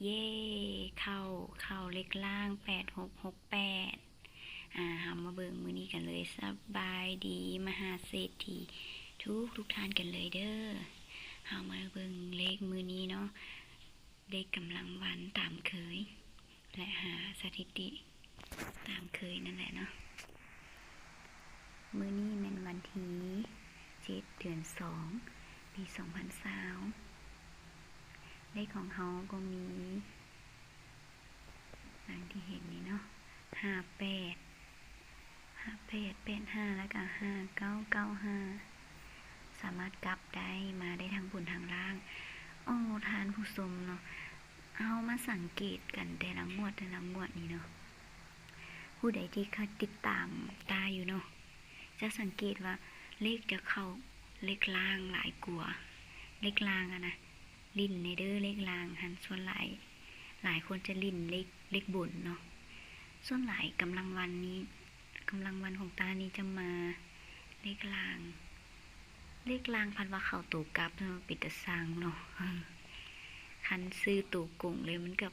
ເຢ້ ເຂົ້າ ເຂົ້າເລກລ່າງ ແປດຫົກຫົກແປດ. ອ່າ ເຮົາມາເບິ່ງມື້ນີ້ກັນເລີຍ. ສະບາຍດີມະຫາເສດຖີທຸກໆທ່ານກັນເລີຍເດີ. ເຮົາມາເບິ່ງເລກມື້ນີ້ເນາະ, ເລກກຳລັງວັນຕາມເຄີຍ ແລະ ຫາສະຖິຕິຕາມເຄີຍນັ້ນແຫຼະເນາະ. ມື້ນີ້ແມ່ນວັນທີເຈັດ ເດືອນສອງ ປີສອງພັນຊາວ. ເລກຂອງເຮົາກໍມີ ດັ່ງທີ່ເຫັນນີ້ເນາະ ຫ້າແປດ ຫ້າແປດ ແປດຫ້າ ແລ້ວກະຫ້າເກົ້າເກົ້າຫ້າ ສາມາດກັບໄດ້ ມາໄດ້ທັງບົນທັງລ່າງ. ໂອ້ ທ່ານຜູ້ຊົມເນາະ, ເຮົາມາສັງເກດກັນແຕ່ລະງວດ ແຕ່ລະງວດນີ້ເນາະ, ຜູ້ໃດທີ່ເຄີຍຕິດຕາມຕາຢູ່ເນາະ ຈະສັງເກດວ່າເລກຈະເຂົ້າເລກລ່າງຫຼາຍກວ່າ ເລກລ່າງຫັ້ນນະ. ຫຼິ້ນແດ່ເດີ ເລກລ່າງຫັ້ນ ສ່ວນຫຼາຍ ຫຼາຍຄົນຈະຫຼິ້ນເລກ ເລກບົນເນາະ. ສ່ວນຫຼາຍກຳລັງວັນນີ້ ກຳລັງວັນຂອງຕານີ້ຈະມາເລກລ່າງ. ເລກລ່າງພັດວ່າເຂົ້າໂຕກັບ ເປັນຕາຊ່າງເນາະ. ຄັນຊື້ໂຕກົງເລີຍມັນກໍ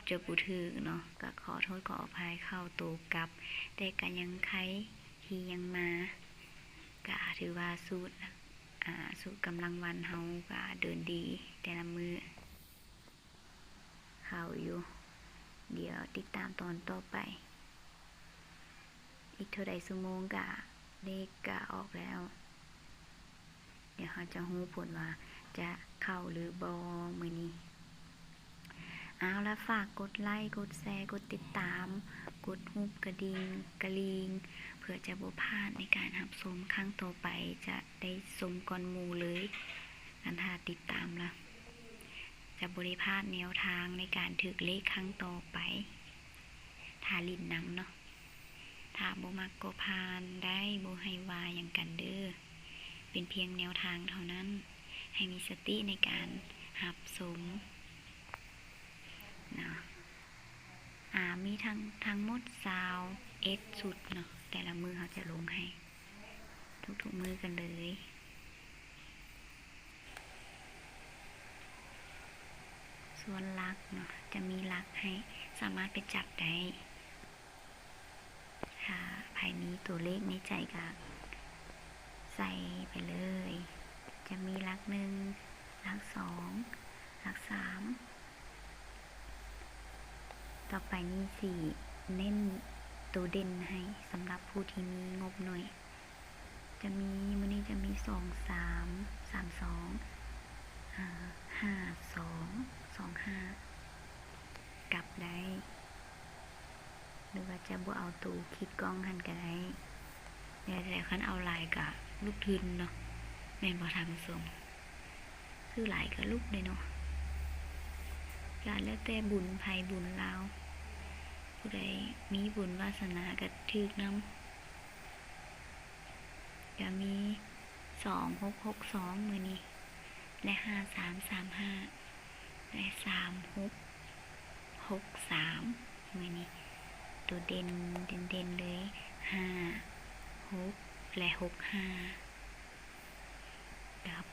ຈະບໍ່ຖືກເນາະ, ກໍຂໍໂທດຂໍອະໄພ ເຂົ້າໂຕກັບ ແຕ່ກໍຍັງໄຄທີ່ຍັງມາ. ກະຖືວ່າສູດ ອາ ສູດກຳລັງວັນເຮົາກະເດີນດີແຕ່ລະມື້. ເຂົ້າຢູ່. ດຽວຕິດຕາມຕອນຕໍ່ໄປ. ອີກເທົ່າໃດຊົ່ວໂມງກະເລກກະອອກແລ້ວ. ດຽວເຮົາຈະຮູ້ຜົນວ່າຈະເຂົ້າຫຼືບໍ່ມື້ນີ້. ເອົາລະ ຝາກກົດໄລ ກົດແຊ ກົດຕິດຕາມ ກົດຮູບກະດິ່ງ ກະລິ່ງ ເພື່ອຈະບໍ່ພາດໃນການຮັບຊົມຄັ້ງຕໍ່ໄປ, ຈະໄດ້ຊົມກ່ອນໝູ່ເລີຍ. ຄັນຖ້າຕິດຕາມລະ ຈະບໍ່ໄດ້ພາດແນວທາງໃນການຖືກເລກຄັ້ງຕໍ່ໄປ. ຖ້າຫຼິ້ນນຳເນາະ, ຖ້າບໍ່ມັກກໍຜ່ານໄດ້ ບໍ່ໃຫ້ວ່າຫຍັງກັນເດີ. ເປັນພຽງແນວທາງເທົ່ານັ້ນ, ໃຫ້ມີສະຕິໃນການຮັບຊົມເນາະ. ອາ ມີທັງ ທັງໝົດຊາວເອັດຊຸດເນາະ, ແຕ່ລະມື້ເຮົາຈະລົງໃຫ້ທຸກໆມື້ກັນເລີຍ. ສ່ວນຫຼັກເນາະ ຈະມີຫຼັກໃຫ້ສາມາດໄປຈັບໄດ້. ຖ້າໃຜມີຕົວເລກໃນໃຈກໍໃສ່ໄປເລີຍ. ຈະມີຫຼັກໜຶ່ງ, ຫຼັກສອງ, ຫຼັກສາມ. ຕໍ່ໄປນີ້ຊິເນັ້ນໂຕເດັ່ນໃຫ້ສຳລັບຜູ້ທີ່ມີງົບໜ້ອຍ. ຈະມີ ມື້ນີ້ຈະມີ ສອງສາມ ສາມສອງ ອາ ຫ້າສອງ ສອງຫ້າ ກັບໄດ້ ຫຼືວ່າຈະບໍ່ເອົາໂຕຂີດກ້ອງຫັ້ນກະໄດ້ ແລ້ວແຕ່. ຄັນເອົາຫຼາຍກະລຸກທຶນເນາະ ແມ່ນບໍ່ທ່ານຜູ້ຊົມ? ຊື້ຫຼາຍກະລຸກເດ້ເນາະ, ກະແລ້ວແຕ່ບຸນໃຜບຸນລາວ. ຜູ້ໃດມີບຸນວາສະໜາກະຖືກນຳ. ກະມີ ສອງຫົກຫົກສອງ ມື້ນີ້ ແລະ ຫ້າສາມສາມຫ້າ ແລະ ສາມຫົກຫົກສາມ ມື້ນີ້. ໂຕເດັ່ນ ເດັ່ນໆເລີຍ ຫ້າຫົກ ແລະ ຫົກຫ້າ ກັບ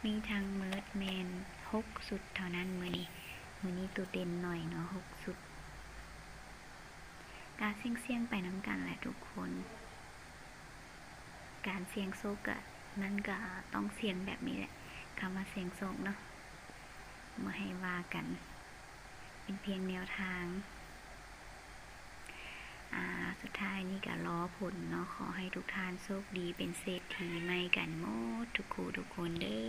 ມີທັງໝົດແມ່ນຫົກຊຸດເທົ່ານັ້ນມື້ນີ້. ມື້ນີ້ໂຕເດັ່ນໜ້ອຍເນາະ ຫົກຊຸດ. ກະສ່ຽງໆໄປນຳກັນແຫຼະທຸກຄົນ. ການສ່ຽງໂຊກກະ ມັນກະຕ້ອງສ່ຽງແບບນີ້ແຫຼະ. ຄຳວ່າສ່ຽງໂຊກເນາະ ບໍ່ໃຫ້ວ່າກັນ ເປັນພຽງແນວທາງ. ອາ ສຸດທ້າຍນີ້ກະລໍຜົນເນາະ. ຂໍໃຫ້ທຸກທ່ານໂຊກດີ ເປັນເສດຖີໃໝ່ກັນໝົດທຸກຄູ່ທຸກຄົນເດີ.